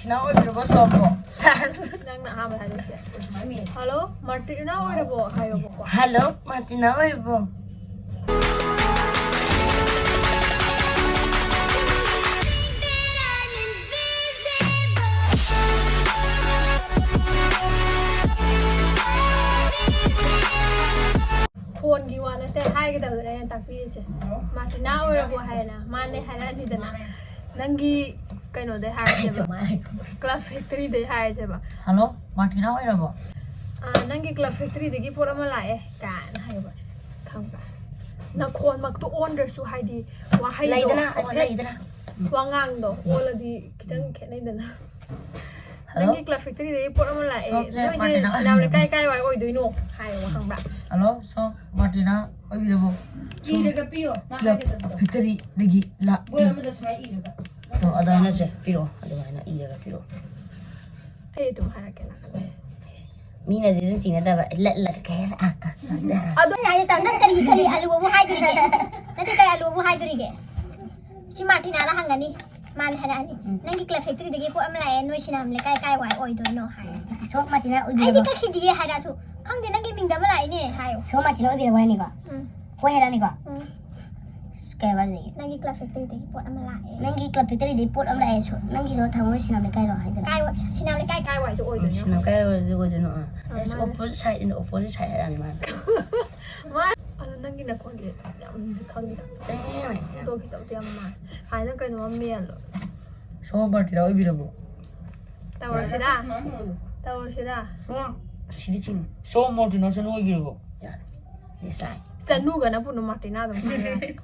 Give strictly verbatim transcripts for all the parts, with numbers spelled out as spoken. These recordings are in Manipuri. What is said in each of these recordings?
ꯁꯤꯅ ꯑꯣꯏꯕꯤꯔꯕꯣ ꯁꯣꯝꯕꯣ? ꯅꯪꯅ ꯑꯍꯥꯟꯕ ꯍꯥꯏꯗꯣꯏꯁꯦ꯫ ꯍꯜꯂꯣ, ꯃꯥꯔꯇꯤꯅꯥ ꯑꯣꯏꯔꯕꯣ ꯍꯥꯏꯌꯣꯕꯀꯣ꯫ ꯍꯜꯂꯣ, ꯃꯥꯔꯇꯤꯅꯥ ꯑꯣꯏꯔꯕꯣ? ꯐꯣꯟꯒꯤ ꯋꯥ ꯅꯠꯇꯦ, ꯍꯥꯏꯒꯗꯕꯗꯨꯅꯦ ꯑꯩꯅ ꯇꯥꯛꯄꯤꯔꯤꯁꯦ꯫ ꯃꯥꯔꯇꯤꯅꯥ ꯑꯣꯏꯔꯕꯣ ꯍꯥꯏꯅ, ꯃꯥꯅꯦ ꯍꯥꯏꯔꯛꯑꯅꯤꯗꯅ꯫ ꯅꯪꯒꯤ ꯀꯩꯅꯣꯗꯩ ꯍꯥꯏꯔꯁꯦꯕ꯫ ꯀ꯭ꯂꯕ ꯐꯦꯛꯇꯔꯤꯗꯩ ꯍꯥꯏꯔꯁꯦꯕ꯫ ꯍꯜꯂꯣ, ꯃꯥꯔꯇꯤꯅꯥ ꯑꯣꯏꯔꯕꯣ? "ꯑ, ꯅꯪꯒꯤ ꯀ꯭ꯂꯕ ꯐꯦꯛꯇꯔꯤꯗꯒꯤ ꯄꯣꯠ ꯑꯃ ꯂꯥꯛꯑꯦ" ꯀꯥꯏꯅ ꯍꯥꯏꯌꯦꯕ꯫ ꯈꯪꯕ꯭ꯔꯥ? ꯅꯈꯣꯟꯃꯛꯇꯣ ꯑꯣꯟꯗ꯭ꯔꯁꯨ, ꯍꯥꯏꯗꯤ, ꯋꯥꯍꯩꯗꯣ ꯂꯩꯗꯅ, ꯑꯣꯟ-, ꯂꯩꯗꯅ꯫ ꯋꯥꯉꯥꯡꯗꯣ ꯑꯣꯜꯂꯗꯤ ꯈꯤꯇꯪ ꯈꯦꯠꯅꯩꯗꯅ꯫ ꯍꯜꯂꯣ? "ꯅꯪꯒꯤ ꯀ꯭ꯂꯕ ꯐꯦꯛꯇꯔꯤꯗꯒꯤ ꯄꯣꯠ ꯑꯃ ꯂꯥꯛꯑꯦ꯫ ꯁꯣꯝꯁꯦ ꯅꯣꯏꯁꯦ ꯃꯥꯔꯇꯤꯅꯥ ꯁꯤꯅꯥꯝ ꯑꯣꯏꯕꯤꯔꯕꯣ? ꯂꯩꯀꯥꯏ ꯀꯥꯏꯋꯥꯏ ꯑꯣꯏꯗꯣꯏꯅꯣ?" ꯍꯥꯏꯌꯦꯕ, ꯈꯪꯕ꯭ꯔꯥ? ꯍꯜꯂꯣ, ꯁꯣꯝ ꯃꯥꯔꯇꯤꯅꯥ ꯑꯣꯏꯕꯤꯔꯕꯣ? ꯁꯣꯝ ꯏꯔꯒ ꯄꯤꯌꯣ, ꯃꯥ ꯀ꯭ꯂꯕ ꯍꯥꯏꯒꯗꯕꯗꯣ꯫ ꯐꯦꯛꯇꯔꯤꯗꯒꯤ ꯂꯥꯛꯏ꯫ ꯕꯣꯏ ꯑꯃꯗ ꯁꯨꯃꯥꯏꯅ ꯏꯔꯒ꯫ ꯑꯗꯣ ꯑꯗꯨꯃꯥꯏꯅ ꯁꯦ ꯄꯤꯔꯛꯑꯣ, ꯑꯗꯨꯃꯥꯏꯅ ꯏꯔꯒ ꯄꯤꯔꯛꯑꯣ꯫ ꯑꯩ ꯑꯗꯨꯝ ꯍꯥꯏꯔꯛꯀꯦ, ꯅꯥꯀꯟꯗ꯫ ꯃꯤꯅꯗꯤ ꯑꯗꯨꯝ ꯆꯤꯡꯅꯗꯕ, ꯂꯠ ꯂꯠ ꯀꯩ ꯍꯥꯏꯅ, ꯑ, ꯑ, ꯑ, ꯑ꯫ ꯑꯗꯣ ꯑꯩꯅ ꯍꯥꯏꯁꯦ, ꯅꯪ ꯀꯔꯤ, ꯀꯔꯤ ꯑꯂꯨ ꯑꯃꯨꯛ ꯍꯥꯏꯗꯣꯔꯤꯒꯦ? ꯅꯠꯇꯦ, ꯀꯔꯤ ꯑꯂꯨ ꯑꯃꯨꯛ ꯍꯥꯏꯗꯣꯔꯤꯒꯦ? ꯁꯤ ꯃꯥꯔꯇꯤꯅꯥꯗ ꯍꯪꯒꯅꯤ, ꯃꯥꯅ ꯍꯥꯏꯔꯛꯑꯅꯤ꯫ ꯎꯝ꯫ "ꯅꯪꯒꯤ ꯀ꯭ꯂꯕ ꯐꯦꯛꯇꯔꯤꯗꯒꯤ ꯄꯣꯠ ꯑꯃ ꯂꯥꯛꯑꯦ, ꯅꯣꯏ ꯁꯤꯅꯥꯝ ꯂꯩꯀꯥꯏ ꯀꯥꯏ ꯋꯥꯏ ꯑꯣꯏꯗꯣꯏꯅꯣ?" ꯍꯥꯏ꯫ ꯁꯣꯝ ꯃꯥꯔꯇꯤꯅꯥ ꯑꯩꯗꯤ ꯑꯣꯏꯕꯤꯔꯕꯣ? ꯀꯛꯈꯤꯗꯤꯌꯦ ꯍꯥꯏꯔꯛꯑꯁꯨ, "ꯈꯪꯗꯦ, ꯅꯪꯒꯤ ꯃꯤꯡꯗ ꯑꯃ ꯂꯥꯛꯏꯅꯦ" ꯍꯥꯏꯌꯣ꯫ ꯁꯣꯝ ꯃꯥꯔꯇꯤꯅꯥ ꯑꯣꯏꯕꯤꯔꯕꯣ ꯍꯥꯏꯅꯤꯀꯣ? ꯎꯝ꯫ ꯍꯣꯏ ꯍꯥꯏꯔꯛꯑꯅꯤꯀꯣ? ꯎꯝ꯫ ꯀꯩ ꯍꯥꯏꯕ ꯑꯗꯨꯗꯒꯤ? "ꯅꯪꯒꯤ ꯀ꯭ꯂꯕ ꯐꯦꯛꯇꯔꯤꯗꯒꯤ ꯄꯣꯠ ꯑꯃ ꯂꯥꯛꯑꯦ"꯫ ꯅꯪꯒꯤ ꯀ꯭ꯂꯕ ꯐꯦꯛꯇꯔꯤꯗꯒꯤ ꯄꯣꯠ ꯑꯃ ꯂꯥꯛꯑꯦ, ꯁꯣ-, ꯅꯪꯒꯤꯗꯣ ꯊꯥꯡꯃꯩ ꯁꯤꯅꯥꯝ ꯂꯩꯀꯥꯏꯔꯣ ꯍꯥꯏꯗꯅ? ꯀꯥꯏ ꯋꯥꯏ-, ꯁꯤꯅꯥꯝ ꯂꯩꯀꯥꯏ ꯀꯥꯏ ꯋꯥꯏꯗ ꯑꯣꯏꯗꯣꯏꯅꯣ? ꯁꯤꯅꯥꯝ ꯀꯥꯏ ꯋꯥꯏꯗ ꯑꯣꯏꯗꯣꯏꯅꯣ? ꯑꯥ꯫ ꯑꯥ, It's ꯃꯥꯅꯦ꯫ Opposite side, in the opposite side ꯍꯥꯏꯔꯛꯑꯅꯤ ꯃꯥꯅ꯫ ꯃꯥ-, ꯑꯗꯣ ꯅꯪꯒꯤ ꯅꯈꯣꯟꯁꯦ ꯌꯥꯝ ꯈꯪꯉꯤꯗ꯫ ꯆꯦꯡ꯫ ꯑꯗꯣ ꯈꯤꯇꯪꯗꯤ ꯌꯥꯝ ꯃꯥꯜꯂꯦ꯫ ꯍꯥꯏꯅ ꯀꯩꯅꯣꯝꯃ ꯃꯦꯜꯂꯣ꯫ ꯁꯣꯝ ꯃꯥꯔꯇꯤꯅꯥ ꯑꯣꯏꯕꯤꯔꯕꯣ? ꯇꯧꯔꯁꯤꯔꯥ? ꯇꯧꯔꯁꯤꯔꯥ? ꯁꯣꯝ, ꯁꯤꯗꯤ ꯆꯤꯡꯉꯤ꯫ ꯁꯣꯝ ꯃꯥꯔꯇꯤꯅꯥ ꯆꯅꯨ ꯑꯣꯏꯕꯤꯔꯕꯣ? ꯌꯥꯔꯦ꯫ It's right. ꯆꯅꯨꯒ ꯅꯄꯨꯅ ꯃꯥꯔꯇꯤꯅꯥ ꯑꯗꯨꯝ ꯍꯥꯏꯔꯦ꯫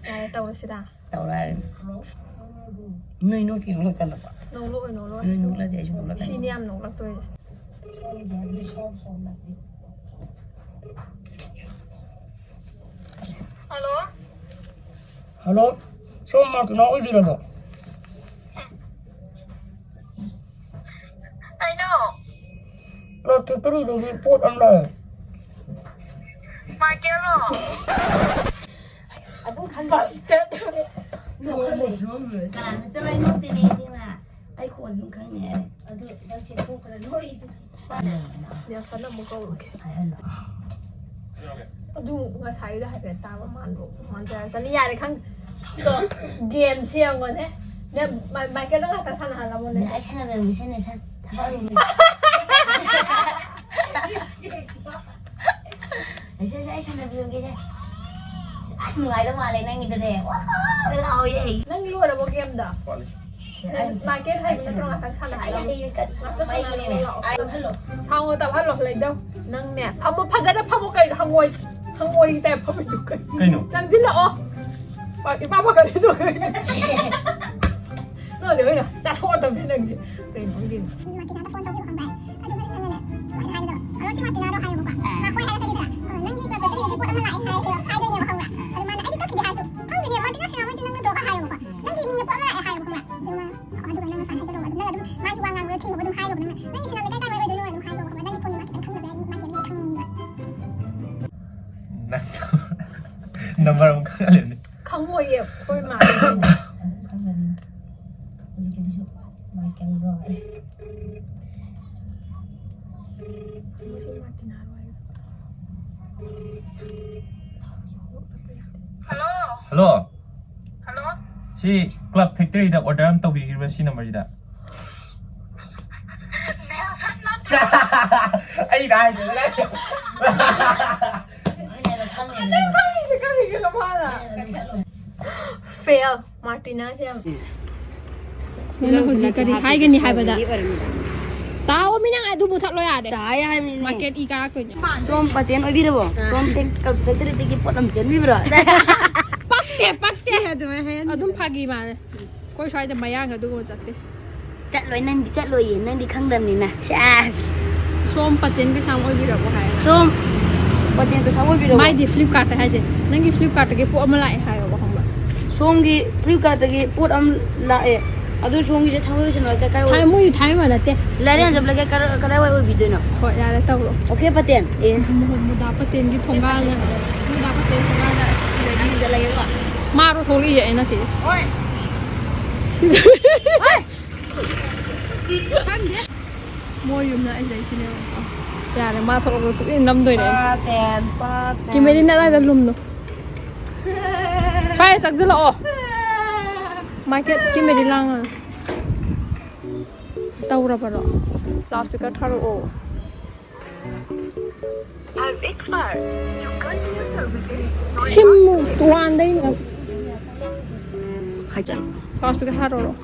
ꯌꯥꯔꯦ, ꯇꯧꯔꯁꯤꯔꯥ? ꯇꯧꯔꯛꯑꯅꯤ꯫ ꯅꯣꯏ ꯅꯣꯛꯀꯤ ꯅꯣꯛꯂꯛꯀꯅꯨꯀꯣ꯫ ꯅꯣꯛꯂꯛꯑꯣꯏ, ꯅꯣꯛꯂꯛꯑꯣꯏ꯫ ꯅꯣꯏ ꯅꯣꯛꯂꯗꯤ ꯑꯩꯁꯨ ꯅꯣꯛꯂꯛꯀꯅꯤ꯫ ꯁꯤꯅꯤ ꯌꯥꯝ ꯅꯣꯛꯂꯛꯇꯣꯏꯁꯦ꯫ ꯍꯜꯂꯣ? ꯍꯜꯂꯣ? ꯁꯣꯝ ꯃꯥꯔꯇꯤꯅꯥ ꯑꯣꯏꯕꯤꯔꯕꯣ? ꯀꯩꯅꯣ? ꯀ꯭ꯂꯕ ꯐꯦꯛꯇꯔꯤꯗꯒꯤ ꯄꯣꯠ ꯑꯃ ꯂꯥꯛꯑꯦ꯫ ꯃꯥꯏꯀꯦꯜꯔꯣ? ꯑꯗꯨꯝ ꯈꯪꯗꯦ꯫ ꯕꯥꯁꯇꯔ꯫ ꯀꯅꯥꯅꯣ? ꯆꯠꯂꯣ, ꯑꯩ ꯅꯣꯛꯇꯦꯅꯦ, ꯏꯕꯦꯝꯃ꯫ ꯑꯩ ꯈꯣꯟ ꯑꯗꯨꯝ ꯈꯪꯉꯦ꯫ ꯅꯦꯜꯁꯟ ꯑꯃꯨꯛ ꯀꯧꯔꯒꯦ꯫ ꯑꯗꯨ ꯉꯁꯥꯏꯒꯤꯗꯣ ꯍꯥꯏꯐꯦꯠ ꯇꯥꯕ ꯃꯥꯟꯕ ꯃꯥꯟꯖꯔꯁꯅꯤ꯫ ꯌꯥꯔꯦ, ꯈꯪ-, ꯒꯦꯝꯁꯦ ꯌꯦꯡꯉꯣꯅꯦ꯫ ꯅꯪ ꯃꯥꯏ-, ꯃꯥꯏꯀꯦꯜꯗꯣ ꯉꯥꯛꯇ ꯁꯥꯟꯅꯍꯜꯂꯝꯃꯣꯅꯦ꯫ ꯑꯩ ꯁꯥꯟꯅꯕꯤꯔꯝꯒꯦꯁꯦ, ꯅꯦꯜꯁꯟ꯫ ꯊꯕꯛ ꯑꯃ ꯂꯩ꯫ ꯅꯦꯜꯁꯟꯁꯦ, ꯑꯩ ꯁꯥꯟꯅꯕꯤꯔꯝꯒꯦꯁꯦ꯫ ꯑꯁ, ꯅꯨꯡꯉꯥꯏꯗꯧ ꯃꯥꯜꯂꯦ ꯅꯪꯒꯤꯗꯨꯗꯤ꯫ ꯋꯥꯎ, ꯂꯥꯎꯋꯦ ꯑꯩ꯫ ꯅꯪꯒꯤ ꯂꯣꯏꯔꯕꯣ ꯒꯦꯝꯗ? ꯃꯥꯏꯀꯦꯜ ꯍꯥꯏꯕ ꯅꯠꯇ꯭ꯔꯣ ꯉꯥꯛꯇꯪ ꯁꯥꯟꯅꯍꯜꯂꯣ? ꯉꯥꯛꯇꯪ ꯁꯥꯟꯅꯍꯜꯂꯣ, ꯂꯥꯛꯑꯣ꯫ ꯊꯥꯎ ꯇꯞꯍꯜꯂꯣ, ꯂꯩꯗꯧ꯫ ꯅꯪꯅꯦ, ꯐꯝꯃꯣ, ꯐꯖꯅ ꯐꯝꯃꯣ, ꯀꯩꯅꯣ, ꯍꯪꯉꯣꯏ, ꯍꯪꯉꯣꯏꯒꯤ ꯇꯥꯏꯞ ꯐꯝꯃꯤꯗꯨ ꯀꯩꯅꯣ? ꯀꯩꯅꯣ? ꯆꯪꯁꯤꯜꯂꯛꯑꯣ꯫ ꯏꯃꯥ ꯃꯈꯜꯗꯣ ꯀꯩꯅꯣ? ꯅꯣꯏꯗꯤ ꯍꯣꯏꯅ ꯆꯥꯊꯣꯛꯑꯗꯕꯅꯤ ꯅꯪꯗꯤ꯫ ꯀꯩꯅꯣ ꯈꯪꯗꯦ꯫ ꯃꯥꯔꯇꯤꯅꯥꯗ ꯐꯣꯟ ꯇꯧꯈꯤꯕ ꯈꯪꯕ꯭ꯔꯥ? ꯑꯗꯨꯒ ꯅꯪꯅꯅꯦ, ꯁꯨꯃꯥꯏꯅ ꯍꯥꯏꯒꯗꯕ꯫ ꯍꯜꯂꯣ, ꯁꯤ ꯃꯥꯔꯇꯤꯅꯥꯗꯣ ꯍꯥꯏꯌꯣꯕꯀꯣ꯫ ꯑꯥ꯫ ꯃꯥ ꯍꯣꯏ ꯍꯥꯏꯔꯛꯀꯅꯤꯗꯅ꯫ ꯑ, ꯅꯪꯒꯤ ꯀ꯭ꯂꯕꯇꯒꯤ ꯄꯣꯠ ꯑꯃ ꯂꯥꯛꯑꯦ ꯍꯥꯏꯔꯁꯦꯕ, ꯍꯥꯏꯗꯣꯏꯅꯦꯕ ꯈꯪꯕ꯭ꯔꯥ? ꯑꯗꯨ ꯃꯥꯅ, "ꯑꯩꯗꯤ ꯀꯛꯈꯤꯗꯦ" ꯍꯥꯏꯔꯁꯨ, "ꯈꯪꯗꯦꯅꯦ, ꯃꯥꯔꯇꯤꯅꯥ ꯁꯤꯅꯥꯃꯣꯏꯁꯦ ꯅꯪ ꯅꯠꯇ꯭ꯔꯣ?" ꯀ ꯍꯥꯏꯌꯣꯕꯀꯣ꯫ "ꯅꯪꯒꯤ ꯃꯤꯡꯗ ꯄꯣꯠ ꯑꯃ ꯂꯥꯛꯑꯦ" ꯍꯥꯏꯌꯣꯕ ꯈꯪꯕ꯭ꯔꯥ? ꯑꯗꯨꯒ ꯃꯥꯅ, ꯑꯗꯨꯒ ꯅꯪꯅ ꯁꯨꯃꯥꯏꯅ ꯍꯥꯏꯖꯜꯂꯣꯕ꯫ ꯑꯗꯨ ꯅꯪ ꯑꯗꯨꯝ ꯃꯥꯒꯤ ꯋꯥ ꯉꯥꯡꯕꯗ ꯊꯤꯡꯉꯨꯕ ꯑꯗꯨꯝ ꯍꯥꯏꯈ꯭ꯔꯣꯕ ꯅꯪꯅ꯫ "ꯅꯪꯒꯤ ꯁꯤꯅꯥꯗꯣ ꯂꯩꯀꯥꯏ ꯀꯥꯏ ꯋꯥꯏ ꯑꯣꯏꯗꯣꯏꯅꯣ?" ꯑꯗꯨꯝ ꯍꯥꯏꯈ꯭ꯔꯣꯕ ꯈꯪꯕ꯭ꯔꯥ? ꯅꯪꯒꯤ ꯐꯣꯟ ꯅꯝꯕꯔ ꯈꯤꯇꯪ ꯈꯪꯗꯕ ꯌꯥꯏ, ꯃꯥꯒꯤ ꯃꯤꯅ ꯈꯪꯉꯝꯅꯤꯕ꯫ ꯅꯪ ꯅꯝꯕꯔ ꯑꯃꯨꯛ ꯈꯪꯍꯜꯂꯦꯅꯦ꯫ ꯈꯪꯉꯣꯏꯌꯦ, ꯑꯩꯈꯣꯏ ꯃꯥ꯫ ꯈꯪꯒꯅꯤ꯫ ꯍꯧꯖꯤꯛꯀꯤꯗꯨꯁꯨ ꯃꯥꯏꯀꯦꯜ ꯔꯣꯏ꯫ ꯍꯜꯂꯣ꯫ ꯍꯜꯂꯣ꯫ ꯁꯤ ꯀ꯭ꯂꯕ ꯐꯦꯛꯇꯔꯤꯗ ꯑꯣꯔꯗꯔ ꯑꯃ ꯇꯧꯕꯤꯈꯤꯕ꯭ꯔꯥ ꯁꯤ ꯅꯝꯕꯔꯁꯤꯗ? ꯑꯩꯅ ꯍꯥꯏꯗ꯭ꯔꯒ ꯅꯪ꯫ ꯐꯦꯜ꯫ ꯃꯥꯔꯇꯤꯅꯥꯁꯦ ꯌꯥꯝ ꯅꯪꯅ ꯍꯧꯖꯤꯛ ꯀꯔꯤ ꯍꯥꯏꯒꯅꯤ ꯍꯥꯏꯕꯗ? ꯇꯥꯎꯑꯣ ꯃꯤ, ꯅꯪ ꯑꯗꯨ ꯃꯨꯊꯠꯂꯣ ꯌꯥꯔꯦ꯫ ꯇꯥꯏ ꯍꯥꯏꯕꯅꯤꯅꯦ꯫ Market E ꯀꯥꯔꯛꯇꯣꯏꯅꯦ꯫ ꯁꯣꯝ ꯄꯇꯦꯟ ꯑꯣꯏꯕꯤꯔꯕꯣ? ꯑꯥ꯫ ꯁꯣꯝ ꯇꯦꯛ-, ꯐꯦꯛꯇꯔꯤꯗꯒꯤ ꯄꯣꯠ ꯑꯃ ꯆꯦꯟꯕꯤꯕ꯭ꯔꯣ? ꯄꯛꯇꯦ, ꯄꯛꯇꯦ꯫ ꯑꯦ, ꯑꯗꯨꯃꯥꯏꯅ ꯍꯥꯏꯍꯟꯒꯅꯨ꯫ ꯑꯗꯨꯝ ꯐꯥꯒꯤ ꯃꯥꯜꯂꯦ꯫ ꯑꯩꯈꯣꯏ ꯁ꯭ꯋꯥꯏꯗ ꯃꯌꯥꯡ ꯑꯗꯨꯒꯨꯝꯕ ꯆꯠꯇꯦ꯫ ꯆꯠꯂꯣꯏ, ꯅꯪꯗꯤ ꯆꯠꯂꯣꯏꯌꯦ, ꯅꯪꯗꯤ ꯈꯪꯗꯕꯅꯤꯅ꯫ ꯁꯦꯁ꯫ ꯁꯣꯝ ꯄꯇꯦꯟ ꯀꯩꯁꯥꯝ ꯑꯣꯏꯕꯤꯔꯕꯣ ꯍꯥꯏ꯫ ꯁꯣꯝ ꯄꯇꯦꯟ ꯀꯩꯁꯥꯝ ꯑꯣꯏꯕꯤꯔꯕꯣ? ꯃꯥꯏꯗꯤ ꯐ꯭ꯂꯤꯞꯀꯥꯔꯠꯇ ꯍꯥꯏꯁꯦ, ꯅꯪꯒꯤ ꯐ꯭ꯂꯤꯞꯀꯥꯔꯠꯇꯒꯤ ꯄꯣꯠ ꯑꯃ ꯂꯥꯛꯑꯦ ꯍꯥꯏꯌꯣꯕ, ꯈꯪꯕ꯭ꯔꯥ? ꯁꯣꯝꯒꯤ ꯐ꯭ꯂꯤꯞꯀꯥꯔꯠꯇꯒꯤ ꯄꯣꯠ ꯑꯃ ꯂꯥꯛꯑꯦ, ꯑꯗꯨ ꯁꯣꯝꯒꯤꯁꯦ ꯊꯥꯡꯃꯩꯕꯟ ꯁꯦꯟ ꯀꯥꯏ ꯑꯣꯏ-, ꯊꯥꯏ-, ꯃꯣꯏꯗꯤ ꯊꯥꯡꯃꯩꯕꯟ ꯅꯠꯇꯦ꯫ ꯂꯥꯏꯔꯦꯟ ꯆꯠꯂꯒ ꯀꯔ-, ꯀꯗꯥꯏꯋꯥꯏ ꯑꯣꯏꯕꯤꯗꯣꯏꯅꯣ? ꯍꯣꯏ, ꯌꯥꯔꯦ, ꯇꯧꯔꯣ꯫ ꯑꯣꯀꯦ, ꯄꯇꯦꯟ꯫ ꯑꯦ꯫ ꯃꯣꯏ ꯗꯥ ꯄꯇꯦꯟꯒꯤ ꯊꯣꯡꯒꯥꯜꯗ, ꯃꯣꯏ ꯗꯥ ꯄꯇꯦꯟ ꯊꯣꯡꯒꯥꯜꯗ ꯑꯁ ꯂꯩꯔꯤ꯫ ꯆꯠꯂꯒꯦꯀꯣ꯫ ꯃꯥꯔꯣ ꯊꯣꯛꯂꯛꯏꯁꯦ? ꯑꯩ ꯅꯠꯇꯦ꯫ ꯍꯣꯏ꯫ ꯈꯪꯗꯦ꯫ ꯃꯣꯏ ꯌꯨꯝꯅ ꯑꯩ ꯂꯩꯁꯤꯅꯦꯕꯀꯣ꯫ ꯌꯥꯔꯦ, ꯃꯥ ꯊꯣꯛꯂꯛꯄ ꯇꯨꯃꯤꯟꯅ ꯅꯝꯗꯣꯏꯅꯦ ꯑꯩ꯫ ꯄꯥꯇꯦꯟ, ꯄꯥꯇꯦꯟ꯫ ꯀꯤꯃꯦꯔꯤꯅ ꯑꯗꯥꯏꯗ ꯂꯨꯝꯅꯣ꯫ ꯁ꯭ꯋꯥꯏꯗ ꯆꯪꯁꯤꯜꯂꯛꯑꯣ꯫ ꯃꯥꯔꯀꯦꯠ ꯀꯤꯃꯦꯔꯤ ꯂꯥꯡꯉ꯫ ꯇꯧꯔꯕꯔꯣ? ꯂꯥꯎꯠ ꯁ꯭ꯄꯤꯀꯔ ꯊꯥꯔꯛꯑꯣ꯫ ꯁꯤꯝ ꯋꯥꯟꯗꯩꯅ꯫ ꯍꯥꯏꯖꯜꯂꯣ꯫ ꯂꯥꯎꯠ ꯁ꯭ꯄꯤꯀꯔ ꯊꯥꯔꯛꯑꯣ꯫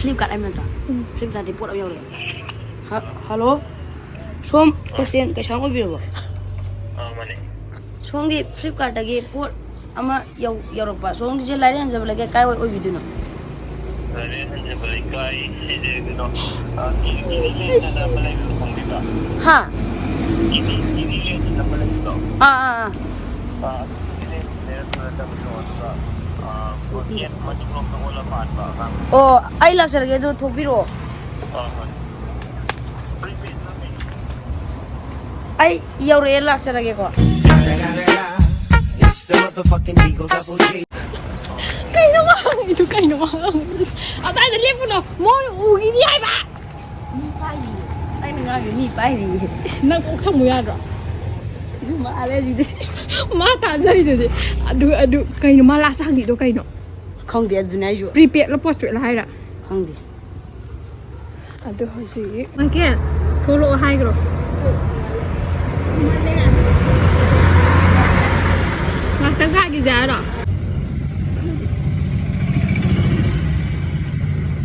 ꯐ꯭ꯂꯤꯞꯀꯥꯔꯠ ꯍꯥꯏꯕ ꯅꯠꯇ꯭ꯔꯣ? ꯎꯝ꯫ ꯐ꯭ꯂꯤꯞꯀꯥꯔꯠꯇꯤ ꯄꯣꯠ ꯑꯃ ꯌꯧꯔꯛꯑꯦ꯫ ꯍ-, ꯍꯜꯂꯣ? ꯁꯣꯝ ꯀ꯭ꯔꯤꯁꯇꯤꯌꯟ ꯀꯩꯁꯥꯝ ꯑꯣꯏꯕꯤꯔꯕꯣ? ꯑꯥ, ꯃꯥꯅꯦ꯫ ꯁꯣꯝꯒꯤ ꯐ꯭ꯂꯤꯞꯀꯥꯔꯠꯇꯒꯤ ꯄꯣꯠ ꯑꯃ ꯌꯧ-, ꯌꯧꯔꯛꯄ꯫ ꯁꯣꯝꯒꯤꯁꯦ ꯂꯥꯏꯔꯦꯟ ꯍꯟꯖꯕ ꯂꯩꯀꯥꯏ ꯀꯥꯏꯋꯥꯏ ꯑꯣꯏꯕꯤꯗꯣꯏꯅꯣ? ꯂꯥꯏꯔꯦꯟ ꯍꯟꯖꯕ ꯂꯩꯀꯥꯏ ꯁꯤꯁꯦ ꯀꯩꯅꯣ, ꯑꯥ, ꯀꯤꯔꯤ ꯀꯤꯔꯤ ꯂꯦꯟꯗꯅ ꯑꯃ ꯂꯩꯕꯗꯣ ꯈꯪꯕꯤꯕ꯭ꯔꯥ? ꯍꯥ? ꯀꯤꯔꯤ ꯀꯤꯔꯤ ꯂꯦꯟꯗꯅ ꯑꯃ ꯂꯩꯕꯗꯣ? ꯑꯥ, ꯑꯥ, ꯑꯥ꯫ ꯑꯥ, ꯑꯗꯨꯒꯤ ꯂꯦꯟꯗꯨꯗ ꯂꯩꯔꯛꯇꯨꯗ ꯆꯪꯕꯤꯔꯣ, ꯑꯗꯨꯒ, ꯑꯥ, ꯒꯦꯠ ꯃꯅꯤꯡꯂꯣꯝꯗ ꯑꯣꯜꯂ ꯄꯥꯟꯕ ꯑꯉꯥꯡ꯫ ꯑꯣ, ꯑꯩ ꯂꯥꯛꯆꯔꯒꯦ, ꯑꯗꯨ ꯊꯣꯛꯄꯤꯔꯛꯑꯣ꯫ ꯍꯣꯏ, ꯍꯣꯏ꯫ ꯑꯩ ꯌꯧꯔꯛꯑꯦ, ꯂꯥꯛꯆꯔꯒꯦꯀꯣ꯫ It's the motherfucking Eagle Double G. ꯀꯩꯅꯣ ꯃꯥ ꯍꯪꯉꯤꯗꯨ? ꯀꯩꯅꯣ ꯃꯥ ꯍꯪꯉꯤꯗꯨ? ꯑꯗꯥꯏꯗ ꯂꯦꯞꯄꯨꯅꯣ, ꯃꯣꯏ ꯎꯈꯤꯅꯤ ꯍꯥꯏꯕ꯫ ꯃꯤ ꯄꯥꯏꯔꯤꯌꯦ꯫ ꯑꯩꯅ ꯉꯥꯡꯉꯤ ꯃꯤ ꯄꯥꯏꯔꯤꯌꯦ꯫ ꯅꯪ ꯀꯣꯛ ꯊꯝꯃꯨ ꯌꯥꯗ꯭ꯔꯣ? ꯃꯥꯜꯂꯦ ꯑꯁꯤꯗꯤ꯫ ꯃꯥ ꯇꯥꯖꯔꯤꯗꯨꯗꯤ꯫ ꯑꯗꯨ, ꯑꯗꯨ ꯀꯩꯅꯣ ꯃꯥ ꯂꯥꯁ ꯍꯪꯉꯤꯗꯣ ꯀꯩꯅꯣ? ꯈꯪꯗꯦ, ꯑꯗꯨꯅꯦ ꯑꯩꯁꯨ꯫ ꯄ꯭ꯔꯤꯄꯦꯗꯂꯣ ꯄꯣꯁꯄꯦꯗꯂꯣ ꯍꯥꯏꯔ? ꯈꯪꯗꯦ꯫ ꯑꯗꯨ ꯍꯧꯖꯤꯛ ꯃꯥꯏꯀꯦꯜ, ꯊꯣꯛꯂꯛꯑꯣ ꯍꯥꯏꯈ꯭ꯔꯣ꯫ ꯉꯥꯛꯇꯪ ꯉꯥꯏꯈꯤꯁꯦ ꯍꯥꯏꯔꯣ?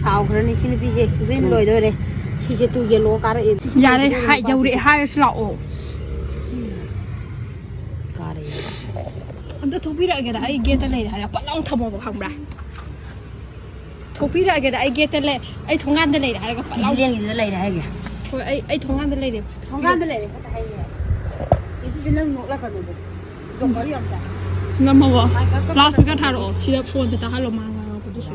ꯁꯥꯎꯈ꯭ꯔꯅꯤ ꯁꯤ ꯅꯨꯄꯤꯁꯦ꯫ ꯒ꯭ꯔꯤꯟ ꯂꯣꯏꯗꯣꯔꯦ꯫ ꯁꯤꯁꯦ ꯇꯨ ꯌꯦꯜꯂꯣ ꯀꯥꯔꯛꯑꯦ꯫ ꯌꯥꯔꯦ, ꯍꯥꯏ, ꯌꯧꯔꯛꯑꯦ ꯍꯥꯏꯔꯁꯤ ꯂꯥꯛꯑꯣ꯫ ꯀꯥꯔꯛꯑꯦ꯫ ꯑꯝꯇ ꯊꯣꯛꯄꯤꯔꯛꯑꯒꯦꯔꯥ? ꯑꯩ ꯒꯦꯠꯇ ꯂꯩꯔꯦ ꯍꯥꯏꯔ ꯄꯠ ꯂꯥꯎ ꯊꯝꯃꯣꯕ, ꯈꯪꯕ꯭ꯔꯥ? ꯊꯣꯛꯄꯤꯔꯛꯑꯒꯦꯔꯥ? ꯑꯩ ꯒꯦꯠꯇ ꯂꯩ, ꯑꯩ ꯊꯣꯡꯒꯥꯟꯗ ꯂꯩꯔꯦ ꯍꯥꯏꯔꯒ ꯄꯠ ꯂꯥꯎ꯫ ꯂꯦꯡꯉꯤꯗꯨꯗ ꯂꯩꯔꯦ ꯍꯥꯏꯒꯦ꯫ ꯍꯣꯏ, ꯑꯩ, ꯑꯩ ꯊꯣꯡꯒꯥꯟꯗ ꯂꯩꯔꯦ꯫ ꯊꯣꯡꯒꯥꯟꯗ ꯂꯩꯔꯦ ꯈꯛꯇ ꯍꯥꯏꯌꯦ꯫ ꯑꯗꯨꯗꯤ ꯅꯪ ꯅꯣꯛꯂꯛꯀꯅꯣꯕ꯫ ꯖꯣꯀꯔ ꯌꯥꯝ ꯇꯥꯏ꯫ ꯅꯝꯃꯕꯣ? ꯃꯥꯏꯛ ꯀꯛ-, ꯀꯛ-, ꯂꯥꯎꯠ ꯁ꯭ꯄꯤꯀꯔ ꯀꯛ-, ꯊꯥꯔꯛꯑꯣ꯫ ꯁꯤꯗ ꯐꯣꯟꯁꯦ ꯇꯥꯍꯜꯂꯣ, ꯃꯥ ꯉꯥꯡꯉꯛꯄꯗꯨꯁꯨ꯫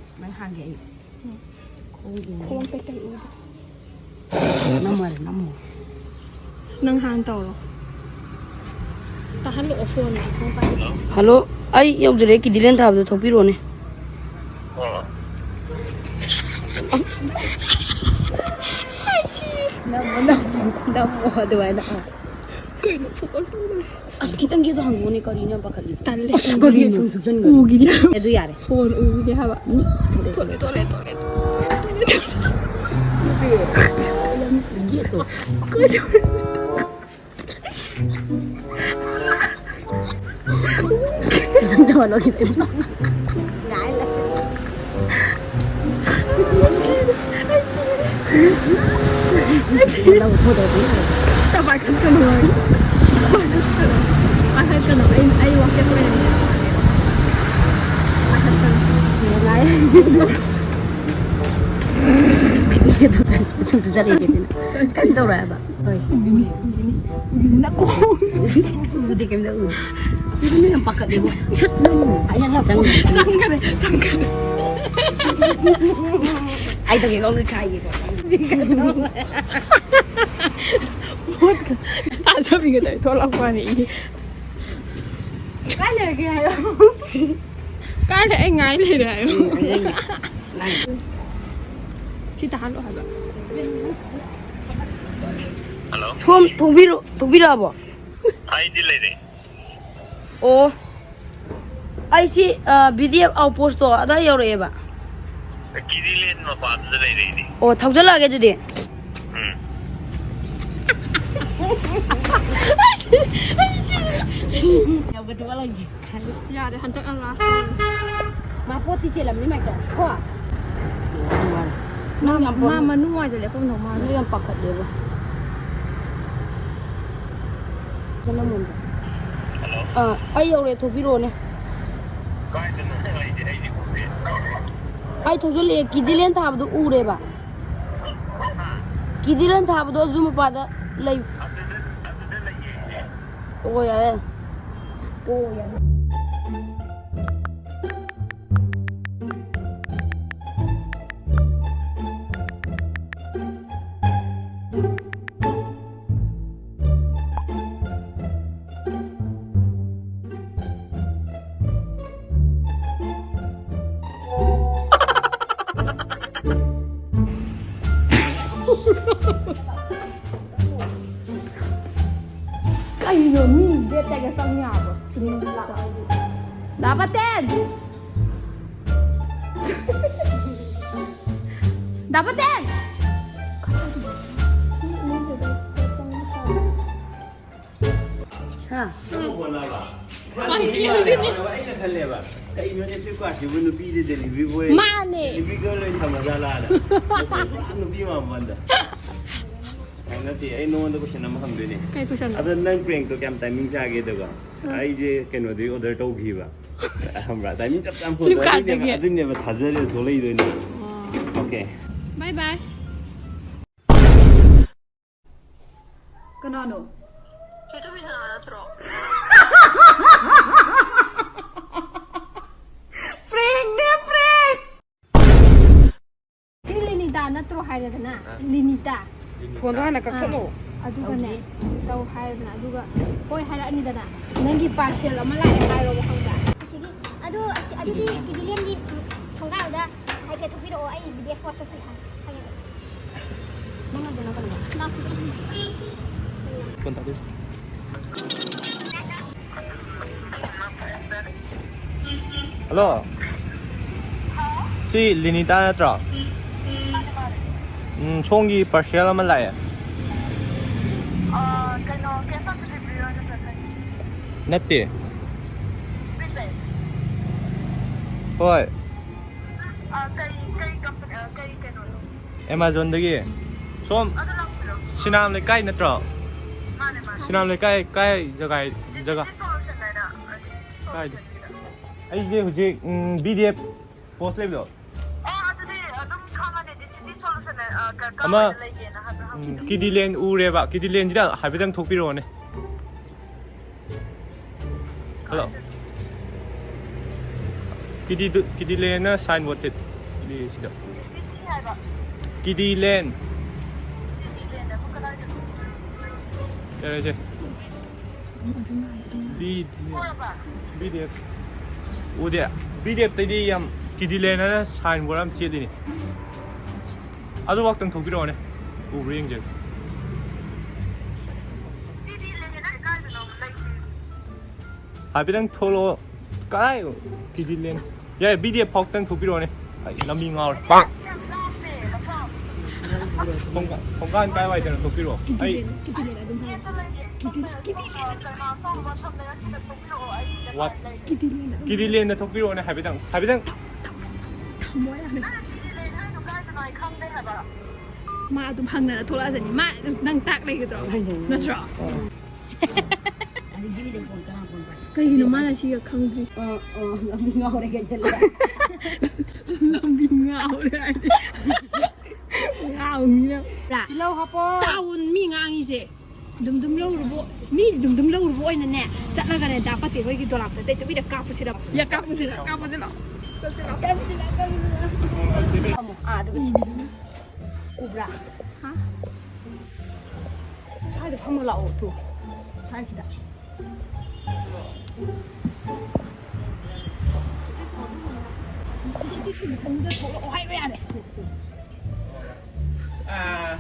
ꯁꯨꯃꯥꯏꯅ ꯍꯥꯡꯒꯦ ꯑꯩ꯫ ꯈꯣꯡ ꯎꯗꯦ꯫ ꯈꯣꯡ ꯀꯩꯀꯩ ꯎꯗꯦ꯫ ꯅꯝꯃꯔꯦ, ꯅꯝꯃꯣ꯫ ꯅꯪ ꯍꯥꯟꯅ ꯇꯧꯔꯣ꯫ ꯇꯥꯍꯜꯂꯛꯑꯣ ꯐꯣꯟ ꯉꯥꯛꯇꯪ ꯄꯥꯏꯒꯦ꯫ ꯍꯜꯂꯣ, ꯑꯩ ꯌꯧꯖꯔꯦ꯫ ꯀꯤꯗꯤꯂꯦꯟ ꯊꯥꯕꯗꯣ ꯊꯣꯛꯄꯤꯔꯣꯅꯦ꯫ ꯑꯣ꯫ ꯅꯝꯃꯣ, ꯅꯝꯃꯣ, ꯅꯝꯃꯣ ꯑꯗꯨꯃꯥꯏꯅ꯫ ꯀꯩꯅꯣ ꯐꯣꯀꯁ ꯇꯧꯗ꯭ꯔꯦ꯫ ꯑꯁ, ꯈꯤꯇꯪ ꯈꯤꯇꯪ ꯍꯥꯡꯗꯣꯛꯑꯣꯅꯦ, ꯀꯔꯤꯅꯣ ꯌꯥꯝ ꯄꯥꯈꯠꯂꯤ꯫ ꯇꯜꯂꯦ꯫ ꯑꯁ, ꯎꯒꯤꯅꯤ꯫ ꯀꯔꯤꯅꯣ ꯁꯨꯝ ꯁꯨꯞꯆꯟꯒꯅꯨ꯫ ꯎꯒꯤꯅꯤ꯫ ꯑꯗꯨ ꯌꯥꯔꯦ꯫ ꯐꯣꯟ ꯎꯒꯤꯅꯤ ꯍꯥꯏꯕ꯫ ꯊꯣꯛꯂꯛꯑꯦ, ꯊꯣꯛꯂꯛꯑꯦ, ꯊꯣꯛꯂꯛꯑꯦ, ꯊꯣꯛꯂꯛꯑꯦ, ꯊꯣꯛꯂꯛꯑꯦ꯫ ꯌꯦꯠꯂꯣ꯫ ꯀꯩꯅꯣ? ꯅꯪ ꯇꯧꯍꯜꯂꯣ ꯈꯤꯇꯪ꯫ ꯉꯥꯏ ꯂꯩ꯫ ꯄꯥꯏꯈꯠꯀꯅꯨ꯫ ꯄꯥꯏꯈꯠꯀꯅꯨ꯫ ꯑꯩ, ꯑꯩ ꯋꯥꯆꯦꯞ ꯑꯣꯏꯅ ꯄꯥꯏꯈꯠꯀꯅꯨ꯫ ꯁꯨꯝ ꯁꯨꯝ ꯆꯠꯂꯦ ꯏꯆꯦ ꯄꯤꯅ꯫ ꯀꯩꯝ ꯇꯧꯔꯣꯏ ꯍꯥꯏꯕ꯫ ꯍꯣꯏ꯫ ꯎꯒꯤꯅꯤ, ꯎꯒꯤꯅꯤ, ꯎꯒꯤꯅꯤ, ꯅꯀꯣ꯫ ꯎꯗꯦ, ꯀꯩꯝꯇ ꯎꯗꯦ꯫ ꯆꯤꯔꯨꯅ ꯌꯥꯝ ꯄꯥꯈꯠꯂꯦꯕꯣ꯫ ꯁꯠ ꯅꯝꯃꯨ꯫ ꯑꯩ ꯍꯜꯂꯛꯄ꯫ ꯆꯪꯈꯔꯦ, ꯆꯪꯈꯔꯦ꯫ ꯑꯩ ꯇꯧꯒꯦ, ꯀꯥꯏꯒꯦꯀꯣ꯫ ꯊꯥꯖꯕꯤꯒ ꯇꯧꯔꯦ, ꯊꯣꯛꯂꯛꯄꯅꯤ꯫ ꯀꯥꯏ ꯂꯩꯔꯒꯦ ꯍꯥꯏꯌꯣ꯫ ꯀꯥꯏ ꯂꯩ? ꯑꯩ ꯉꯥꯏ ꯂꯩꯔꯦ ꯍꯥꯏꯌꯣ꯫ ꯎꯝ, ꯑꯗꯨꯅꯤ꯫ ꯁꯤ ꯇꯥꯍꯜꯂꯣ ꯍꯥꯏꯕ꯫ ꯍꯜꯂꯣ꯫ ꯁꯣꯝ ꯊꯣꯛꯄꯤꯔꯛꯑꯕꯣ? ꯑꯩꯗꯤ ꯂꯩꯔꯦ꯫ ꯑꯣ, ꯑꯩꯁꯤ, ꯑ, ꯚꯤ ꯗꯤ ꯑꯦꯐ ꯑꯥꯎꯠꯄꯣꯁꯇꯣ ꯑꯗꯥꯏ ꯌꯧꯔꯛꯑꯦꯕ꯫ ꯀꯤꯗꯤꯂꯦꯟ ꯃꯄꯥꯗꯨꯗ ꯂꯩꯔꯦ ꯑꯩꯗꯤ꯫ ꯑꯣ, ꯊꯧꯖꯜꯂꯛꯑꯒꯦ ꯑꯗꯨꯗꯤ꯫ ꯎꯝ꯫ ꯌꯥꯔꯦ, ꯍꯟꯗꯛꯅ ꯂꯥꯁ꯫ ꯃꯥ ꯄꯣꯠꯇꯤ ꯆꯦꯜꯂꯝꯅꯤ ꯃꯥꯏꯀꯣ꯫ ꯀꯣ? ꯅꯪ ꯌꯥꯝ ꯃꯥ ꯄꯣꯠ-, ꯃꯅꯨꯡ ꯋꯥꯏꯗ ꯂꯦꯞꯄꯝꯗꯧ ꯃꯥꯜꯂꯦ꯫ ꯅꯪ ꯌꯥꯝ ꯄꯥꯈꯠꯂꯦꯕ꯫ ꯆꯠꯂꯝꯃꯣꯏꯗ꯫ ꯑꯥ, ꯑꯩ ꯌꯧꯔꯦ, ꯊꯣꯛꯄꯤꯔꯛꯑꯣꯅꯦ꯫ ꯑꯩ ꯊꯧꯖꯜꯂꯛꯑꯦ, ꯀꯤꯗꯤꯂꯦꯟ ꯊꯥꯕꯗꯣ ꯎꯔꯦꯕ꯫ ꯀꯤꯗꯤꯂꯦꯟ ꯊꯥꯕꯗꯣ ꯑꯗꯨ ꯃꯄꯥꯗ ꯂꯩ꯫ ꯑꯣ, ꯌꯥꯔꯦ꯫ ꯑꯣ, ꯌꯥꯔꯦ꯫ ꯗꯥ ꯄꯇꯦꯟ! ꯗꯥ ꯄꯇꯦꯟ! ꯍꯥ? ꯅꯪ ꯍꯣꯠꯅꯕ? ꯑꯩ ꯈꯜꯂꯦꯕ, ꯀꯩꯅꯣꯅꯦ ꯐ꯭ꯂꯤꯞꯀꯥꯔꯠꯁꯤꯕꯨ ꯅꯨꯄꯤꯗꯤ ꯗꯦꯂꯤꯚꯔꯤ ꯕꯣꯏ, ꯃꯥꯅꯦ꯫ ꯗꯦꯂꯤꯚꯔꯤ ꯒꯔꯜ ꯑꯣꯏꯅ ꯊꯝꯃꯖꯥꯠꯂꯥꯅ꯫ ꯄꯨꯔꯥ ꯅꯨꯄꯤ ꯃꯥꯟꯕ ꯋꯥꯅꯤꯗ꯫ ꯑ, ꯅꯠꯇꯦ, ꯑꯩ ꯅꯉꯣꯟꯗ ꯀꯣꯏꯁꯟ ꯑꯃ ꯍꯪꯗꯣꯏꯅꯦ꯫ ꯀꯩ ꯀꯣꯏꯁꯟꯅꯣ? ꯑꯗꯣ ꯅꯪ ꯄ꯭ꯔꯦꯡꯛꯇꯣ ꯀꯌꯥꯝ ꯇꯥꯏꯃꯤꯡ ꯆꯥꯒꯦ? ꯑꯗꯨꯒ ꯑ꯫ ꯑꯩꯁꯦ ꯀꯩꯅꯣꯗꯒꯤ ꯑꯣꯔꯗꯔ ꯇꯧꯈꯤꯕ꯫ ꯈꯪꯕ꯭ꯔꯥ? ꯇꯥꯏꯃꯤꯡ ꯆꯞ ꯆꯥꯅ ꯐꯣꯟ ꯇꯧꯔꯛꯑꯦ꯫ ꯐ꯭ꯂꯤꯞꯀꯥꯔꯠꯇꯒꯤ꯫ ꯑꯗꯨꯅꯦꯕ, ꯑꯗꯨꯅꯦꯕ ꯊꯥꯖꯔꯦ ꯊꯣꯛꯂꯛꯏꯗꯣ ꯑꯩꯅ꯫ ꯑꯣ꯫ ꯑꯣꯀꯦ꯫ ꯕꯥꯏ ꯕꯥꯏ꯫ ꯀꯅꯥꯅꯣ? ꯆꯦ ꯊꯣꯏꯕꯤꯁꯅꯥ ꯅꯠꯇ꯭ꯔꯣ? ꯄ꯭ꯔꯦꯡꯅꯦ, ꯄ꯭ꯔꯦꯡ! ꯁꯤ ꯂꯤꯅꯤꯇꯥ ꯅꯠꯇ꯭ꯔꯣ ꯍꯥꯏꯔꯦꯗꯅ? ꯑꯥ꯫ ꯂꯤꯅꯤꯇꯥ꯫ ꯐꯣꯟꯗꯣ ꯍꯥꯟꯅ ꯀꯛꯊꯠꯂꯣ꯫ ꯑꯥ, ꯑꯗꯨꯒꯅꯦ, ꯇꯧ ꯍꯥꯏꯔꯦꯗꯅ, ꯑꯗꯨꯒ ꯍꯣꯏ ꯍꯥꯏꯔꯛꯑꯅꯤꯗꯅ, ꯅꯪꯒꯤ ꯄꯥꯔꯁꯦꯜ ꯑꯃ ꯂꯥꯛꯑꯦ ꯍꯥꯏꯔꯣꯕ, ꯈꯪꯕ꯭ꯔꯥ? ꯑꯁꯤꯒꯤ, ꯑꯗꯨ, ꯑꯁꯤ, ꯑꯗꯨꯗꯤ ꯀꯤꯗꯤꯂꯦꯟꯒꯤ ꯊꯣꯡꯒꯥꯏꯗ ꯍꯥꯏꯐꯦꯠ ꯊꯣꯛꯄꯤꯔꯛꯑꯣ, ꯑꯩ ꯚꯤ ꯗꯤ ꯑꯦꯐ ꯄꯣꯁ ꯇꯧꯁꯤ ꯍꯥꯏ-, ꯍꯥꯏꯒꯦ꯫ ꯅꯪ ꯑꯗꯨꯅ ꯀꯩꯅꯣ? ꯂꯥꯎꯠ ꯁ꯭ꯄꯤꯀꯔ ꯊꯝꯃꯣ꯫ ꯐꯣꯟ ꯇꯥꯗꯦ꯫ ꯍꯜꯂꯣ꯫ ꯁꯤ ꯂꯤꯅꯤꯇꯥ ꯅꯠꯇ꯭ꯔꯣ? ꯎꯝ, ꯁꯣꯝꯒꯤ ꯄꯥꯔꯁꯦꯜ ꯑꯃ ꯂꯥꯛꯑꯦ꯫ ꯑ, ꯀꯩꯅꯣ, cash on delivery ꯔꯣ ꯅꯠꯇ꯭ꯔꯒ ꯀꯩ? ꯅꯠꯇꯦ꯫ Prepaid? ꯍꯣꯏ꯫ ꯑ, ꯀꯩ, ꯀꯩ ꯀꯝꯄꯅꯤ, ꯑ, ꯀꯩ ꯀꯩꯅꯣꯅꯣ? ꯑꯦꯃꯥꯖꯣꯟꯗꯒꯤ꯫ ꯁꯣꯝ ꯑꯗꯨ ꯂꯥꯛꯄꯤꯔꯣ꯫ ꯁꯤꯅꯥꯝ ꯂꯩꯀꯥꯏ ꯅꯠꯇ꯭ꯔꯣ? ꯃꯥꯅꯦ, ꯃꯥꯅꯦ꯫ ꯁꯤꯅꯥꯝ ꯂꯩꯀꯥꯏ ꯀꯥꯏ ꯖꯒꯥ, ꯖꯒꯥ? Digital Solution ꯍꯥꯏꯅ, ꯑ, ꯀꯥꯏꯗ? Solution ꯒꯤꯗ꯫ ꯑꯩꯁꯦ ꯍꯧꯖꯤꯛ, ꯎꯝ, ꯚꯤ ꯗꯤ ꯑꯦꯐ ꯄꯣꯁ ꯂꯩꯕꯗꯣ꯫ ꯑꯣ, ꯑꯗꯨꯗꯤ ꯑꯗꯨꯝ ꯈꯪꯉꯅꯤ꯫ Digital Solution ꯍꯥꯏꯅ, ꯑ, ꯀ-, ꯑꯃ, ꯀꯥꯏꯗ ꯂꯩꯒꯦꯅ ꯍꯥꯏꯕꯗꯣ ꯎꯝ, ꯍꯪꯉꯣ꯫ ꯀꯤꯗꯤꯂꯦꯟ ꯎꯔꯦꯕ꯫ ꯀꯤꯗꯤꯂꯦꯟꯁꯤꯗ ꯍꯥꯏꯐꯦꯠꯇꯪ ꯊꯣꯛꯄꯤꯔꯛꯑꯣꯅꯦ꯫ ꯍꯜꯂꯣ꯫ ꯀꯤꯗꯤꯗꯨ-, ꯀꯤꯗꯤꯂꯦꯟꯅ ꯁꯥꯏꯟ ꯕꯣꯔꯗ ꯊꯦꯠꯂꯤ ꯁꯤꯗ꯫ ꯀꯤꯗꯤꯂꯦꯟ꯫ ꯌꯥꯔꯦꯁꯦ꯫ B D F. B D F. ꯎꯗꯦ꯫ ꯕꯤ ꯗꯤ ꯑꯦꯐꯇꯩꯗꯤ ꯌꯥꯝ ꯀꯤꯗꯤꯂꯦꯟ ꯍꯥꯏꯅ ꯁꯥꯏꯟ ꯕꯣꯔꯗ ꯑꯃ ꯊꯦꯠꯂꯤꯅꯦ꯫ ꯑꯗꯨꯐꯥꯎꯇꯪ ꯊꯣꯛꯄꯤꯔꯛꯑꯣꯅꯦ꯫ ꯎꯕ꯭ꯔꯥ ꯌꯦꯡꯖꯒꯦ꯫ ꯍꯥꯏꯐꯦꯠꯇꯪ ꯊꯣꯛꯂꯛꯑꯣ꯫ ꯀꯗꯥꯏ? ꯀꯤꯗꯤꯂꯦꯟ꯫ ꯌꯥꯔꯦ, ꯕꯤ ꯗꯤ ꯑꯦꯐ ꯐꯥꯎꯇꯪ ꯊꯣꯛꯄꯤꯔꯛꯑꯣꯅꯦ꯫ ꯑꯩ ꯂꯝꯕꯤ ꯉꯥꯎꯔꯦ꯫ ꯊꯣꯡꯒꯥ-, ꯊꯣꯡꯒꯥꯟ ꯀꯥꯏꯋꯥꯏꯗꯅꯣ ꯊꯣꯛꯄꯤꯔꯛꯑꯣ꯫ ꯑꯩ ꯀꯤꯗꯤꯂꯦꯟ ꯑꯗꯨꯝ ꯍꯥꯏꯌꯣ꯫ ꯀꯤꯗꯤ-, ꯀꯤꯗꯤꯂꯦꯟ꯫ ꯋꯥꯠ? ꯀꯤꯗꯤꯂꯦꯟ ꯑꯗꯨꯝ ꯍꯥꯏꯌꯣ꯫ ꯀꯤꯗꯤꯂꯦꯟꯗ ꯊꯣꯛꯄꯤꯔꯛꯑꯣꯅꯦ ꯍꯥꯏꯐꯦꯠꯇꯪ꯫ ꯍꯥꯏꯐꯦꯠꯇꯪ꯫ ꯊꯝꯃꯣ ꯌꯥꯔꯦ꯫ ꯃꯥ ꯑꯗꯨꯝ ꯍꯪꯅꯔ ꯊꯣꯛꯂꯛꯑꯁꯅꯤ꯫ ꯃꯥ ꯅꯪ ꯇꯥꯛ ꯂꯩꯒꯗ꯭ꯔꯣ? ꯅꯠꯇ꯭ꯔꯣ? ꯀꯩꯒꯤꯅꯣ ꯃꯥꯅ ꯁꯤꯒ ꯈꯪꯗ꯭ꯔꯤꯁꯦ? ꯑ, ꯑ, ꯂꯝꯕꯤ ꯉꯥꯎꯔꯦ ꯀꯩꯁꯜꯂꯦ꯫ ꯂꯝꯕꯤ ꯉꯥꯎꯔꯦ ꯍꯥꯏꯗꯤ꯫ ꯉꯥꯎꯅꯤꯅ꯫ ꯇꯤꯜꯍꯧ ꯍꯥꯞꯄꯣ꯫ ꯇꯥꯎꯟ ꯃꯤ ꯉꯥꯡꯉꯤꯁꯦ꯫ ꯗꯨꯝ ꯗꯨꯝ ꯂꯧꯔꯨꯕ, ꯃꯤ ꯗꯨꯝ ꯗꯨꯝ ꯂꯧꯔꯨꯕ ꯑꯣꯏꯅꯅꯦ, ꯆꯠꯂꯒꯅꯦ, ꯗꯥ ꯄꯇꯦꯜ ꯍꯣꯏꯒꯤ ꯗꯣꯂꯥꯞꯇ ꯇꯩꯇꯕꯤꯗ ꯀꯥꯞꯄꯨꯁꯤꯔ? ꯌꯥ, ꯀꯥꯞꯄꯨꯁꯤꯔ? ꯀꯥꯞꯄꯨꯁꯤꯔ? ꯆꯠꯁꯤꯔ? ꯀꯥꯞꯄꯨꯁꯤꯔ? ꯀꯥꯞꯄꯨꯁꯤꯔ? ꯑꯃꯨꯛ ꯑꯥꯗꯒ ꯁꯤꯕꯤꯗꯨꯅ꯫ ꯎꯕ꯭ꯔꯥ? ꯍꯥ? ꯁ꯭ꯋꯥꯏꯗ ꯐꯝꯃ ꯂꯥꯛꯑꯣ, ꯇꯨ꯫ ꯁ꯭ꯋꯥꯏꯁꯤꯗ꯫ ꯁꯤꯗꯤ ꯁꯤꯗꯤ ꯊꯣꯛꯂꯛꯑꯣ ꯍꯥꯏꯕ ꯌꯥꯔꯦ꯫ ꯑꯥ,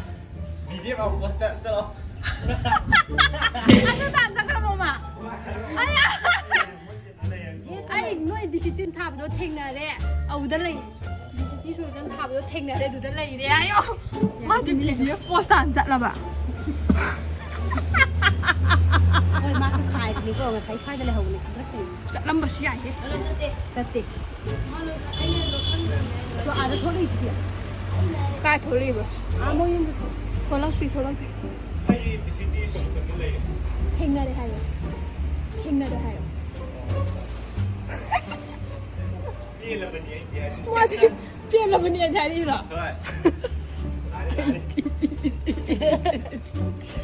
ꯚꯤꯗꯤꯑꯣ ꯑꯃ ꯄꯣꯁ ꯇꯧ ꯆꯠꯂꯣ꯫ ꯑꯗꯨ ꯇꯥꯟ ꯆꯠꯈ꯭ꯔꯕꯣ ꯃꯥ? ꯑꯌꯥ! ꯑꯩ ꯅꯣꯏ ꯗꯤꯁꯤꯇꯤꯟ ꯊꯥꯕꯗꯣ ꯊꯦꯡꯅꯔꯦ꯫ ꯑꯗꯨꯗ ꯂꯩ꯫ ꯗꯤꯁꯤꯇꯤ ꯁꯣꯏꯗꯅ ꯊꯥꯕꯗꯣ ꯊꯦꯡꯅꯔꯦ꯫ ꯑꯗꯨꯗ ꯂꯩꯔꯦ ꯍꯥꯏꯌꯣ꯫ ꯃꯥꯗꯤ ꯚꯤꯗꯤꯑꯣ ꯄꯣꯁ ꯇꯥꯟ ꯆꯠꯂꯕ? ꯍꯣꯏ, ꯃꯥꯁꯨ ꯈꯥꯏꯕꯅꯤꯀꯣ꯫ ꯉꯁꯥꯏ ꯁ꯭ꯋꯥꯏꯗ ꯂꯩꯍꯧꯕꯅꯤ ꯈꯪꯗ꯭ꯔꯛꯇꯦ꯫ ꯆꯠꯂꯝꯕꯁꯨ ꯌꯥꯏꯍꯦ꯫ ꯆꯠꯇꯦ꯫ ꯑꯗꯣ ꯑꯥꯗ ꯊꯣꯛꯂꯛꯏꯁꯤꯗꯤ꯫ ꯀꯥꯏ ꯊꯣꯛꯂꯛꯏꯕ? ꯑꯥ, ꯃꯣꯏ ꯌꯨꯝꯗ ꯊꯣꯛ-, ꯊꯣꯛꯂꯛꯇꯦ, ꯊꯣꯛꯂꯛꯇꯦ꯫ ꯊꯦꯡꯅꯔꯦ ꯍꯥꯏꯌꯣ꯫ ꯊꯦꯡꯅꯔꯦ ꯍꯥꯏꯌꯣ꯫ ꯃꯥꯗꯤ ꯄꯦꯜꯂꯕꯅꯦ ꯑꯩꯗꯤ ꯍꯥꯏꯔꯤꯕ꯫ ꯍꯣꯏ꯫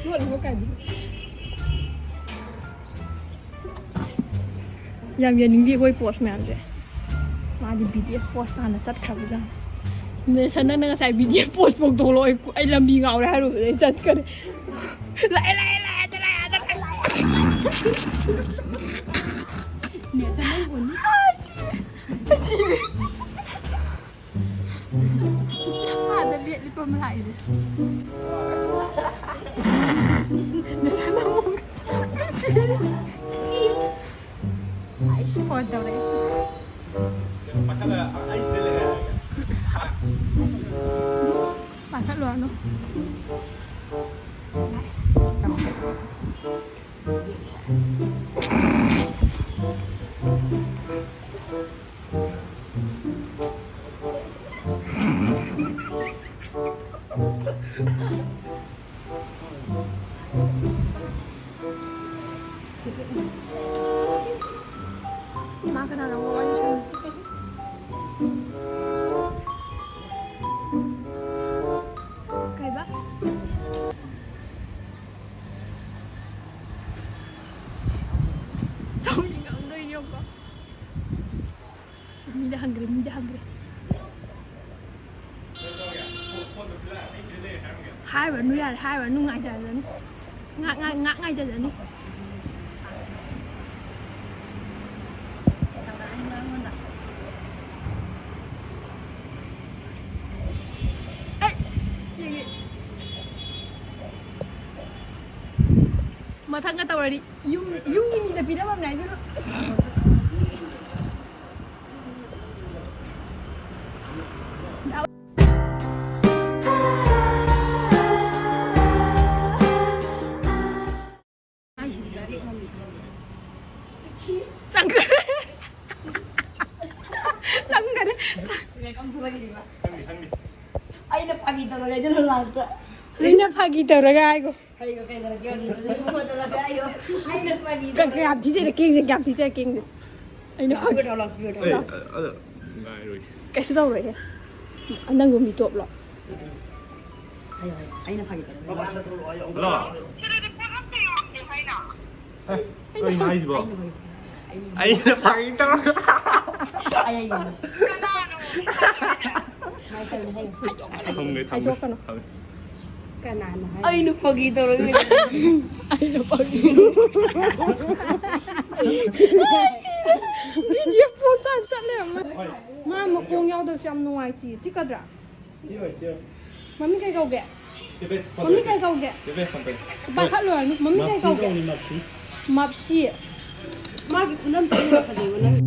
ꯂꯣꯠꯂꯤꯕ ꯀꯥꯏꯗꯤ꯫ ꯌꯥꯝ ꯌꯦꯡꯅꯤꯡꯗꯦ ꯑꯩꯈꯣꯏ ꯄꯣꯁ ꯃꯌꯥꯝꯁꯦ꯫ ꯃꯥꯗꯤ ꯕꯤ ꯗꯤ ꯑꯦꯐ ꯄꯣꯁ ꯇꯥꯟꯅ ꯆꯠꯈ꯭ꯔꯕꯖꯥꯠꯅꯤ꯫ ꯅꯦꯁꯟ, ꯅꯪꯅ ꯉꯁꯥꯏ ꯕꯤ ꯗꯤ ꯑꯦꯐ ꯄꯣꯁ ꯐꯥꯎ ꯊꯣꯛꯂꯛꯑꯣ, ꯑꯩ, ꯑꯩ ꯂꯝꯕꯤ ꯉꯥꯎꯔꯦ ꯍꯥꯏꯔꯨꯕꯗꯩ ꯆꯠꯈ꯭ꯔꯦ꯫ ꯂꯥꯛꯑꯦ, ꯂꯥꯛꯑꯦ, ꯂꯥꯛꯑꯦ, ꯑꯗ ꯂꯥꯛꯑꯦ, ꯑꯗ ꯂꯥꯛꯑꯦ꯫ ꯅꯦꯁꯟ ꯅꯪ ꯎꯅꯤ꯫ ꯑꯥꯗ ꯂꯦꯞ ꯂꯦꯞꯄ ꯑꯃ ꯂꯥꯛꯏꯅꯦ꯫ ꯅꯦꯁꯟ ꯑꯃꯨꯛ꯫ ꯑꯩ ꯁꯤ ꯐꯣꯟ ꯇꯧꯔꯛꯑꯦ꯫ ꯄꯥꯏꯈꯠꯂꯨꯔꯅꯨ꯫ ꯏꯃꯥ ꯀꯅꯥꯅꯣ ꯋꯥꯔꯤ ꯁꯥꯟꯅꯩ? ꯀꯩꯕ? ꯁꯥꯎꯅꯤꯡꯉꯝꯗꯣꯏꯅꯤ ꯌꯦꯡꯉꯣ꯫ ꯃꯤꯗ ꯍꯪꯈ꯭ꯔꯦ, ꯃꯤꯗ ꯍꯪꯈ꯭ꯔꯦ꯫ ꯍꯥꯏꯔꯨꯔꯅꯨ ꯌꯥꯔꯦ, ꯍꯥꯏꯔꯨꯔꯅꯨ, ꯉꯥꯏꯖꯔꯖꯅꯤ꯫ ꯉꯥꯛ, ꯉꯥꯛ, ꯉꯥꯛ ꯉꯥꯏꯖꯖꯅꯤ꯫ ꯑꯩ, ꯌꯦꯡꯒꯦ꯫ ꯃꯊꯪꯒ ꯇꯧꯔꯗꯤ ꯌꯨꯝ, ꯌꯨꯝꯒꯤ ꯃꯤꯗ ꯄꯤꯔꯝꯃꯝꯅꯦ ꯍꯥꯏꯁꯤꯕꯨ꯫ ꯆꯪꯈ꯭ꯔꯦ꯫ ꯆꯪꯈ꯭ꯔꯦ꯫ ꯑꯩꯅ ꯐꯥꯒꯤ ꯇꯧꯔꯒ ꯑꯩꯗꯨꯅ ꯂꯥꯁꯇ꯫ ꯑꯩꯅ ꯐꯥꯒꯤ ꯇꯧꯔꯒ ꯍꯥꯏꯒꯣ꯫ ꯍꯩꯒ ꯀꯩꯗꯧꯔꯒꯦ ꯍꯧꯖꯤꯛ? ꯑꯗꯨꯗꯤ ꯃꯉꯣꯟꯗ ꯂꯥꯛꯑꯦ ꯍꯥꯏꯌꯣ꯫ ꯑꯩꯅ ꯐꯥꯒꯤ ꯀ-, ꯇꯧꯔꯒ ꯀꯌꯥꯝ ꯊꯤꯖꯔꯦ ꯀꯦꯡꯁꯦ, ꯀꯌꯥꯝ ꯊꯤꯖꯔꯦ ꯀꯦꯡꯁꯦ꯫ ꯑꯩꯅ ꯐꯥꯒꯤ ꯂꯥꯎ, ꯂꯥꯎ, ꯂꯥꯎ, ꯂꯥꯎ꯫ ꯑꯩ, ꯑꯗꯣ, ꯉꯥꯏꯔꯣꯏ꯫ ꯀꯩꯁꯨ ꯇꯧꯔꯣꯏꯍꯦ꯫ ꯅꯪꯕꯨ ꯃꯤ ꯇꯣꯞꯂꯣ? ꯍꯥꯏꯌꯣ, ꯍꯥꯏꯌꯣ꯫ ꯑꯩꯅ ꯐꯥꯒꯤ ꯇꯧꯔꯒ ꯍꯜꯂꯣ꯫ ꯑꯦ, ꯀꯩꯅꯣ ꯍꯥꯏꯁꯤꯕꯣ? ꯑꯩꯅ ꯐꯥꯒꯤ ꯇꯧꯔꯒ꯫ ꯑꯩꯅ ꯐꯥꯒꯤ ꯇꯧꯔꯒ꯫ ꯑꯩ, ꯑꯩ, ꯑꯩ꯫ ꯀꯅꯥꯅꯣ? ꯊꯝꯒꯦ, ꯊꯝꯒꯦ꯫ ꯍꯥꯏꯗꯣꯛꯀꯅꯨ꯫ ꯊꯝꯃꯦ꯫ ꯀꯅꯥꯅꯣ ꯍꯥꯏ? ꯑꯩꯅ ꯐꯥꯒꯤ ꯇꯧꯔꯒ꯫ ꯑꯩꯅ ꯐꯥꯒꯤ꯫ ꯚꯤꯗꯤꯑꯣ ꯄꯣꯁ ꯇꯥ ꯆꯠꯂꯦ ꯑꯃ꯫ ꯃꯥ ꯃꯈꯣꯡ ꯌꯥꯎꯗꯕꯁꯦ ꯌꯥꯝ ꯅꯨꯡꯉꯥꯏꯇꯦ꯫ ꯆꯤꯛꯀꯗ꯭ꯔꯥ? ꯃꯃꯤꯡ ꯀꯩ ꯀꯧꯒꯦ? ꯃꯃꯤꯡ ꯀꯩ ꯀꯧꯒꯦ? ꯄꯥꯏꯈꯠꯂꯨꯔꯅꯨ꯫ ꯃꯃꯤꯡ ꯀꯩ ꯀꯧꯒꯦ? ꯃꯞꯁꯤ꯫ ꯃꯥꯒꯤ ꯈꯨꯅꯝꯁꯦ ꯑꯩꯅ ꯐꯖꯩꯕ ꯅꯪ꯫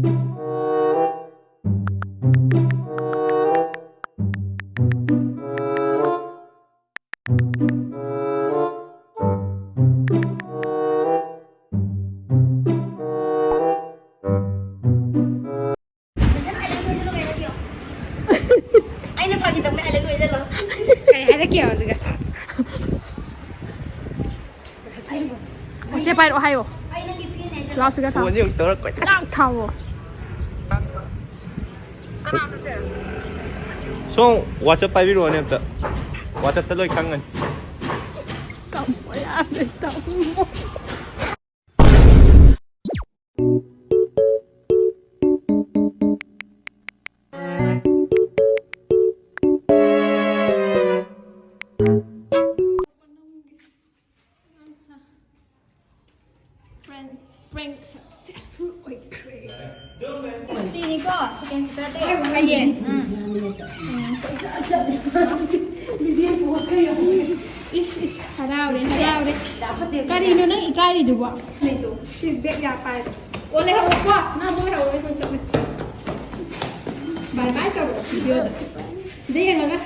ꯑꯩꯅ ꯐꯥꯒꯤ ꯇꯧꯅꯦ, ꯑꯩ ꯂꯣꯏ ꯆꯠꯂꯣ꯫ ꯀꯩ ꯍꯥꯏꯔꯛꯀꯦ ꯑꯗꯨꯒ? ꯋꯥꯆꯦꯞ ꯄꯥꯏꯔꯛꯑꯣ ꯍꯥꯏꯌꯣ꯫ ꯑꯩ ꯅꯪꯒꯤ ꯐꯤꯅꯦ꯫ ꯂꯥꯎꯠ ꯁ꯭ꯄꯤꯀꯔ ꯊꯥꯎ꯫ ꯐꯣꯟꯁꯦ ꯑꯃꯨꯛ ꯇꯧꯔꯛꯄ ꯂꯥꯎꯠ ꯊꯥꯎꯑꯣ꯫ ꯁꯣꯝ ꯋꯥꯆꯞ ꯄꯥꯏꯕꯤꯔꯛꯑꯣꯅꯦ ꯑꯝꯇ꯫ ꯋꯥꯆꯞꯇ ꯂꯣꯏ ꯈꯪꯒꯅꯤ꯫ ꯇꯝꯃꯣ ꯌꯥꯔꯦ, ꯇꯝꯃꯣ꯫ Prank, prank successful ꯑꯣꯏꯈ꯭ꯔꯦ꯫ ꯁꯨꯇꯤꯅꯤꯀꯣ, second Saturday꯫ ꯍꯌꯦꯡ꯫ ꯎꯝ꯫ ꯎꯝ꯫ ꯏꯁ, ꯏꯁ, ꯍꯔꯥꯎꯔꯦ, ꯍꯔꯥꯎꯔꯦ꯫ ꯀꯔꯤꯅꯣ ꯅꯪ ꯏꯀꯥꯏꯔꯤꯗꯨꯕꯣ? ꯁꯤ bag ꯌꯥ ꯄꯥꯏꯔꯦ꯫ ꯑꯣ, ꯂꯩꯍꯧꯔꯣꯀꯣ꯫ ꯅꯪ ꯑꯃꯨꯛ ꯂꯩꯍꯧꯔꯣ, ꯑꯩ ꯁꯣꯝ ꯆꯠꯂꯦ꯫ Bye bye ꯇꯧꯔꯣ, video ꯗ꯫ ꯁꯤꯗ ꯌꯦꯡꯉꯒ꯫